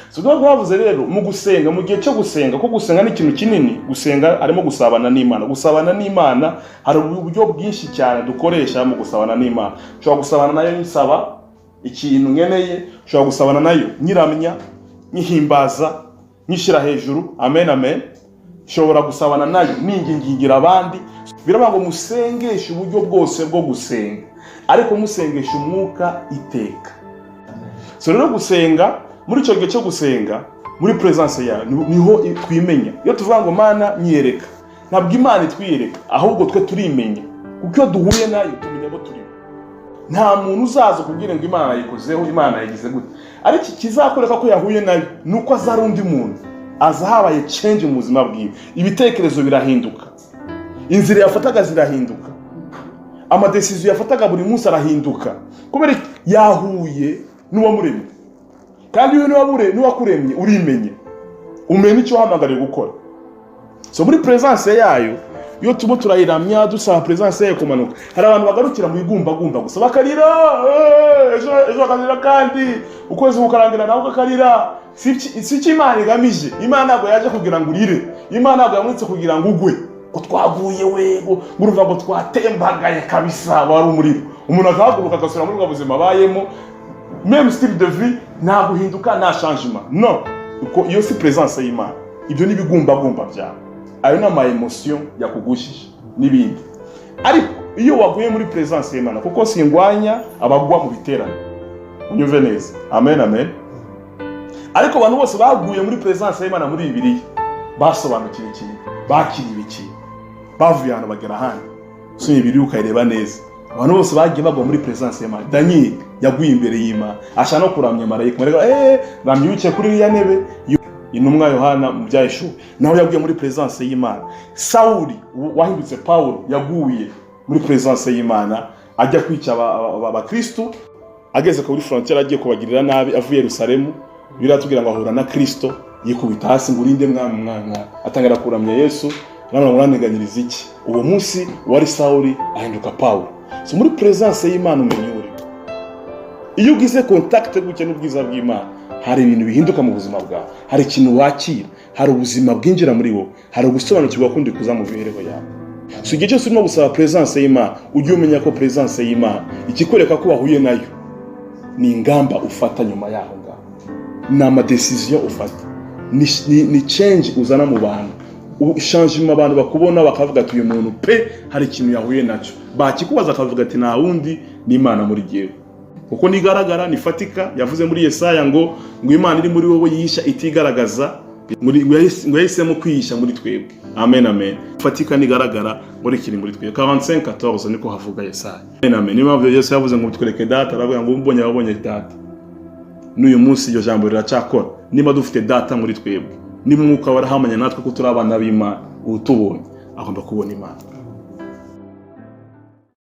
So niyo bavuze rero mu gusenga, mu gihe cyo gusenga, ko gusenga ni ikintu kinini. Gusenga harimo gusabana n'Imana. Gusabana n'Imana, hari uburyo bwinshi cyane dukoresha mu gusabana n'Imana. Ushobora gusabana nayo nyisaba ikintu nkeneye, ushobora gusabana nayo nyiramya, nyihimbaza, nyishyira hejuru. Amen, amen. Ushobora gusabana nayo ningingingira abandi. Biravuga ngo musengeshe uburyo bwose bwo gusenga, ariko musengesha umwuka iteka. So rero gusenga, muri icyo gihe cyo gusenga muri presence yawe, niho twimenya. Iyo tuvuga ngo "Mana, nyiyereka", ntabwo Imana itwiyereka, ahubwo twe turimenya, kuko iyo duhuye nayo tumenya abo turimo. Nta muntu uzaza kubwira ngo Imana yayikozeho, Imana yagize gute, ariko ikizakwereka ko yahuye nayo ni uko aza ari undi muntu, aza habaye change mu buzima bwiwe, ibitekerezo birahinduka, inzira yafataga zirahinduka, ama décisions yafataga buri munsi arahinduka. Kubera iki? Yahuye n'uwamuremye. Kandi iyo n'uwakuremye urimenye, umenya icyo wahamagariye gukora. So muri presence yayo, iyo turimo turayiramya, dusaba presence yayo kumanuka, hari abantu bagarukira mu igumbagumba gusa bakarira, ejo ejo bakarira, kandi ukwezi kukarangira nawe ukakarira. Si icyo Imana igamije. Imana ntabwo yaje kugira ngo urire. Imana ntabwo yamuretse kugira ngo ugwe, ngo twaguye we, ngo urumva ngo twatembagaye kabisa, wari umuriro, umuntu agahaguruka agasubira muri ubwo buzima abayemo, même style de vie, nta guhinduka, nta changement. No uko iyo si presence y'Imana. Ibyo ni ibigumbagumba byawe, ayo ni ama émotions yakugushije n'ibindi. Ariko iyo waguye muri presence y'Imana, kuko singwanya abagwa mu biterane, unyumve neza, amen, amen, ariko abantu bose baguye muri presence y'Imana muri Bibiliya basobanukiwe ikintu, bakiriwe ikintu, bavuye ahantu bagera ahandi. Usomye Bibiliya ukayireba neza, abantu bose bagiye bagwa muri presence y'Imana. Daniel yaguye imbere y'Imana, ashaka no kuramya marayika. Marayika ramya wicaye kuri iriya ntebe. Intumwa Yohana mu Byahishuwe nawe yaguye muri presence y'Imana. Sawuli wahindutse Pawulo yaguye muri presence y'Imana ajya kwica abakristo. Ageze kuri frontière agiye kubagirira nabi avuye Yerusalemu, biratubwira ngo ahura na Kristo, yikubita hasi ngo "Urinde, Mwami, Mwami, Mwami?" Atangira kuramya Yesu, aramubwira ngo "Uranteganyiriza iki?" Uwo munsi wari Sawuli ahinduka Pawulo. So muri presence y'Imana umenya uri. Iyo ugize contact gutya n'ubwiza bw'Imana, hari ibintu bihinduka mu buzima bwawe, hari ikintu wakira, hari ubuzima bwinjira muri wowe, hari ugusobanukirwa kundi kuza mu mibereho yawe. So igihe cyose urimo gusaba presence y'Imana, ujye umenya ko presence y'Imana, ikikwereka ko wahuye nayo, ni ingamba ufata nyuma yaho ngaho, ni ama décisions ufata, ni change uzana mu bantu, changement abantu bakubona bakavuga ati "Uyu muntu pe hari ikintu yahuye nacyo." Bakikubaza akavuga ati "Nta wundi, ni Imana muri jyewe", kuko nigaragara, nifatika. Yavuze muri Yesaya ngo Imana iri muri wowe yisha itigaragaza, ngo yahisemo kwihisha muri twebwe. Amen, amen. Fatika, nigaragara muri kiri muri twebwe. 45:14 niko havuga Yesaya. Amen, amen. Niyo mpamvu Yesu yavuze ngo "Twereke Data", aravuga ngo "Umbonye ababonye Data." N'uyu munsi iryo jambo riracakora. Niba dufite Data muri twebwe, niba Umwuka warahamanya natwe ko turi abana b'Imana, utubonye agomba kubona Imana.